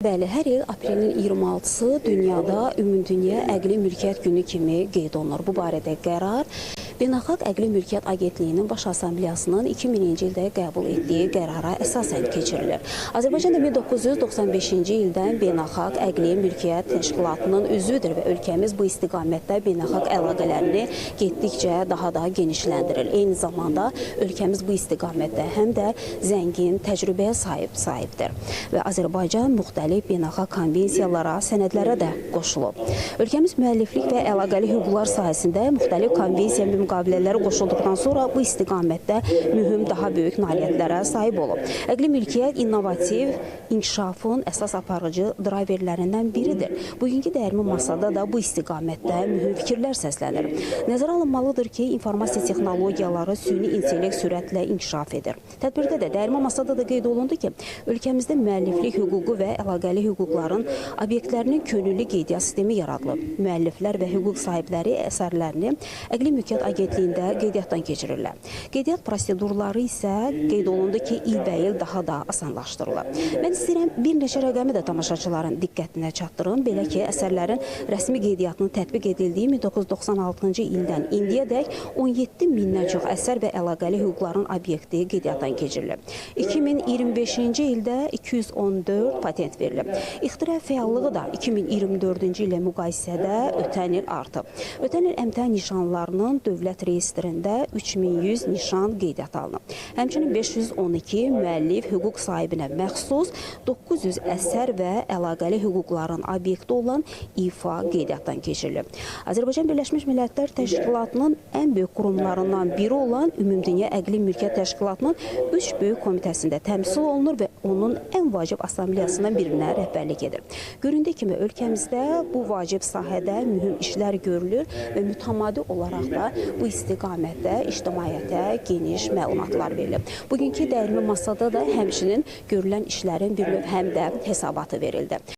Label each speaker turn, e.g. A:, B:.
A: Bəli, hər il aprelin 26-sı dünyada Ümumdünya Əqli Mülkiyyət Günü kimi qeyd olunur. Bu barədə qərar Beynəlxalq Əqli Mülkiyyət Agentliyinin Baş Assambleyasının 2000-ci ildə qəbul etdiyi qərara əsasən keçirilir. Azərbaycan da 1995-ci ildən Beynəlxalq Əqli Mülkiyyət Təşkilatının üzvüdür və ölkəmiz bu istiqamətdə beynəlxalq əlaqələrini getdikcə daha da genişləndirir. Eyni zamanda ölkəmiz bu istiqamətdə həm də zəngin təcrübəyə sahibdir və Azərbaycan müxtəlif beynəlxalq konvensiyalara, sənədlərə də qoşulub. Ölkəmiz müəlliflik və əlaqəli hüquqlar sahəsində müxtəlif konvensiya müqavilələrə qoşulduqdan sonra bu istiqamətdə mühüm, daha böyük nailiyyətlərə sahib olub. Əqli mülkiyyət innovativ inkişafın əsas aparıcı drayverlərindən biridir. Bugünkü dəyərli masada da bu istiqamətdə mühüm fikirlər səslənir. Nəzərə alınmalıdır ki, informasiya texnologiyaları, süni intellekt sürətlə inkişaf edir. Tədbirdə də, dəyərli masada da qeyd olundu ki, ölkəmizdə müəlliflik hüququ və əlaqəli hüquqların obyektlərinin könüllü qeydiyyat sistemi yaradılıb. Müəlliflər və hüquq sahibləri əsərlərini Əqli Mülkiyyət Agentliyində qeydiyyatdan keçirirlər. Qeydiyyat prosedurları isə qeyd olundu ki, ilbəil daha da asanlaşdırılır. Mən istəyirəm bir neçə rəqəmi də tamaşaçıların diqqətinə çatdırım. Belə ki, əsərlərin rəsmi qeydiyyatının tətbiq edildiyi 1996-cı ildən indiyədək 17 mindən çox əsər və əlaqəli hüquqların obyekti qeydiyyatdan keçirilib. 2025-ci ildə 214 patent verilib. İxtira fəallığı da 2024-cü illə müqayisədə ötən il artıb. Ötən il əmtəə nişanlarının dövlət reyestrində 3100 nişan qeydiyyata alınıb. Həmçinin 512 müəllif hüquq sahibinə məxsus 900 əsər və əlaqəli hüquqların obyekti olan ifa qeydiyyatdan keçirilib. Azərbaycan Birləşmiş Millətlər Təşkilatının ən böyük qurumlarından biri olan Ümumdünya Əqli Mülkiyyət Təşkilatının 3 böyük komitəsində təmsil olunur və onun ən vacib assambleyasından birinə rəhbərlik edir. Göründüyü kimi ölkəmizdə bu vacib sahədə mühüm işlər görülür və mütəmadi olaraq da bu istiqamətdə ictimaiyyətə geniş məlumatlar verilir. Bugünkü dəyərli masada da həmçinin görülən işlərin bir növ həm də hesabatı verildi.